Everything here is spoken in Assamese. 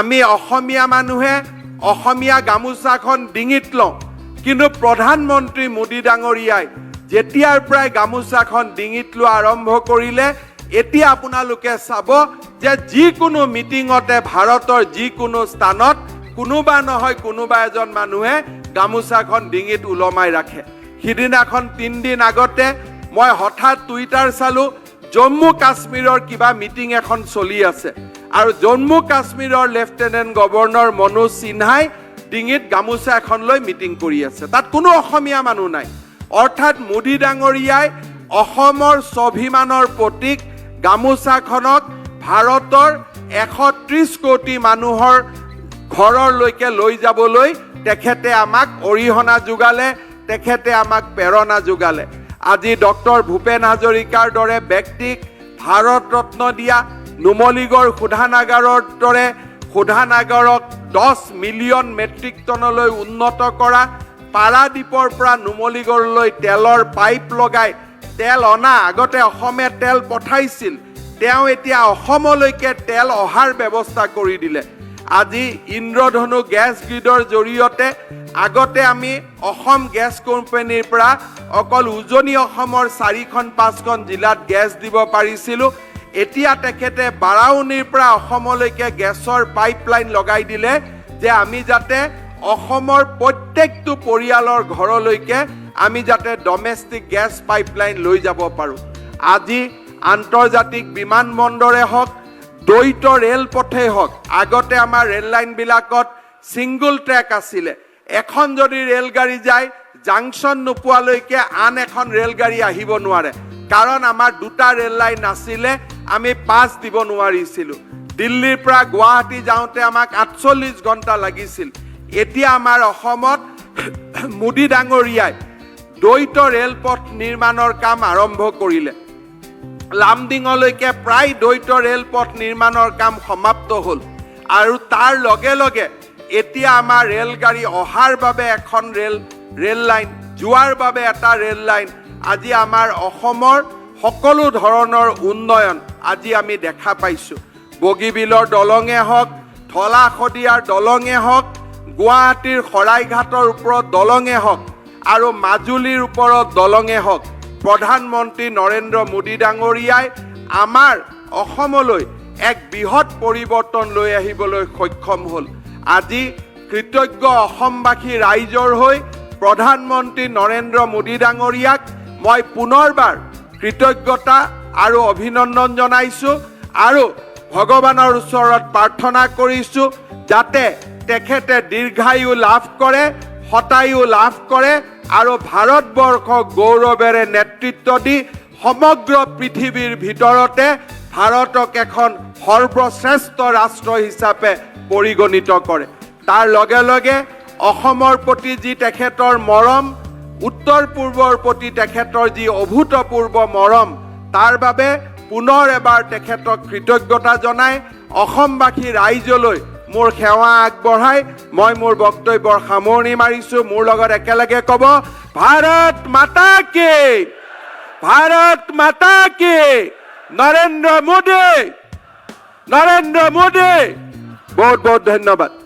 আমি অসমীয়া মানুহে অসমীয়া গামোচাখন ডিঙিত লওঁ, কিন্তু প্ৰধানমন্ত্ৰী মোদী ডাঙৰীয়াই যেতিয়াৰ পৰাই গামোচাখন ডিঙিত লোৱা আৰম্ভ কৰিলে, এতিয়া আপোনালোকে চাব যে যিকোনো মিটিঙতে, ভাৰতৰ যিকোনো স্থানত কোনোবা নহয় কোনোবা এজন মানুহে গামোচাখন ডিঙিত ওলমাই ৰাখে। সিদিনাখন 3 দিন আগতে মই হঠাৎ টুইটাৰ চালোঁ, জম্মু কাশ্মীৰৰ কিবা মিটিং এখন চলি আছে আৰু জম্মু কাশ্মীৰৰ লেফটেনেণ্ট গভৰ্ণৰ মনোজ সিনহাই ডিঙিত গামোচা এখন লৈ মিটিং কৰি আছে। তাত কোনো অসমীয়া মানুহ নাই। অৰ্থাৎ মোদী ডাঙৰীয়াই অসমৰ স্বাভিমানৰ প্ৰতীক গামোচাখনক ভাৰতৰ 130 কোটি মানুহৰ ঘৰলৈকে লৈ যাবলৈ তেখেতে আমাক অৰিহণা যোগালে, তেখেতে আমাক প্ৰেৰণা যোগালে। আজি ডক্টৰ ভূপেন হাজৰিকাৰ দৰে ব্যক্তিক ভাৰত ৰত্ন দিয়া, নুমলীগড় শোধনাগাৰৰ দৰে শোধনাগাৰক 10 মিলিয়ন মেট্ৰিক টনলৈ উন্নত কৰা, পাৰাদ্বীপৰ পৰা নুমলীগড়লৈ তেলৰ পাইপ লগাই তেল অনা, আগতে অসমে তেল পঠাইছিল, তেওঁ এতিয়া অসমলৈকে তেল অহাৰ ব্যৱস্থা কৰি দিলে। আজি ইন্দ্ৰধনু গেছ গ্ৰীডৰ জৰিয়তে আগতে আমি অসম গেছ কোম্পানীৰ পৰা অকল উজনি অসমৰ চাৰিখন পাঁচখন জিলাত গেছ দিব পাৰিছিলোঁ। এতিয়া তেখেতে বাৰাউনীৰ পৰা অসমলৈকে গেছৰ পাইপলাইন লগাই দিলে যে আমি যাতে অসমৰ প্ৰত্যেকটো পৰিয়ালৰ ঘৰলৈকে আমি যাতে ডমেষ্টিক গেছ পাইপলাইন লৈ যাব পাৰোঁ। আজি আন্তৰ্জাতিক বিমানবন্দৰে হওক, দ্বৈত ৰেলপথেই হওক, আগতে আমাৰ ৰেল লাইনবিলাকত ছিংগল ট্ৰেক আছিলে। এখন যদি ৰেলগাড়ী যায়, জাংচন নোপোৱালৈকে আন এখন ৰেলগাড়ী আহিব নোৱাৰে, কাৰণ আমাৰ দুটা ৰেল লাইন নাছিলে, আমি পাছ দিব নোৱাৰিছিলোঁ। দিল্লীৰ পৰা গুৱাহাটী যাওঁতে আমাক 48 ঘণ্টা লাগিছিল। এতিয়া আমাৰ অসমত মোদী ডাঙৰীয়াই দ্বৈত ৰেলপথ নিৰ্মাণৰ কাম আৰম্ভ কৰিলে। লামডিঙলৈকে প্ৰায় দ্বৈত ৰেলপথ নিৰ্মাণৰ কাম সমাপ্ত হ'ল আৰু তাৰ লগে লগে এতিয়া আমাৰ ৰেলগাড়ী অহাৰ বাবে এখন ৰেল লাইন, যোৱাৰ বাবে এটা ৰেল লাইন। আজি আমাৰ অসমৰ সকলো ধৰণৰ উন্নয়ন আজি আমি দেখা পাইছোঁ। বগীবিলৰ দলঙে হওক, ঢলা শদিয়াৰ দলঙে হওক, গুৱাহাটীৰ শৰাইঘাটৰ ওপৰত দলঙে হওক আৰু মাজুলীৰ ওপৰত দলঙে হওক, প্ৰধানমন্ত্ৰী নৰেন্দ্ৰ মোদী ডাঙৰীয়াই আমাৰ অসমলৈ এক বৃহৎ পৰিৱৰ্তন লৈ আহিবলৈ সক্ষম হ'ল। আজি কৃতজ্ঞ অসমবাসী ৰাইজৰ হৈ প্ৰধানমন্ত্ৰী নৰেন্দ্ৰ মোদী ডাঙৰীয়াক মই পুনৰবাৰ কৃতজ্ঞতা আৰু অভিনন্দন জনাইছোঁ আৰু ভগৱানৰ ওচৰত প্ৰাৰ্থনা কৰিছোঁ যাতে তেখেতে দীৰ্ঘায়ু লাভ কৰে, শতায়ু লাভ কৰে আৰু ভাৰতবৰ্ষক গৌৰৱেৰে নেতৃত্ব দি সমগ্ৰ পৃথিৱীৰ ভিতৰতে ভাৰতক এখন সৰ্বশ্ৰেষ্ঠ ৰাষ্ট্ৰ হিচাপে পৰিগণিত কৰে। তাৰ লগে লগে অসমৰ প্ৰতি যি তেখেতৰ মৰম, উত্তৰ পূৰ্বৰ প্ৰতি তেখেতৰ যি অভূতপূৰ্ব মৰম, তাৰ বাবে পুনৰ এবাৰ তেখেতক কৃতজ্ঞতা জনাই, অসমবাসী ৰাইজলৈ মোৰ সেৱা আগবঢ়াই মই মোৰ বক্তব্যৰ সামৰণি মাৰিছোঁ। মোৰ লগত একেলগে ক'ব, ভাৰত মাতা কি! ভাৰত মাতা কি! নৰেন্দ্ৰ মোদী, নৰেন্দ্ৰ মোদী! বহুত বহুত ধন্যবাদ।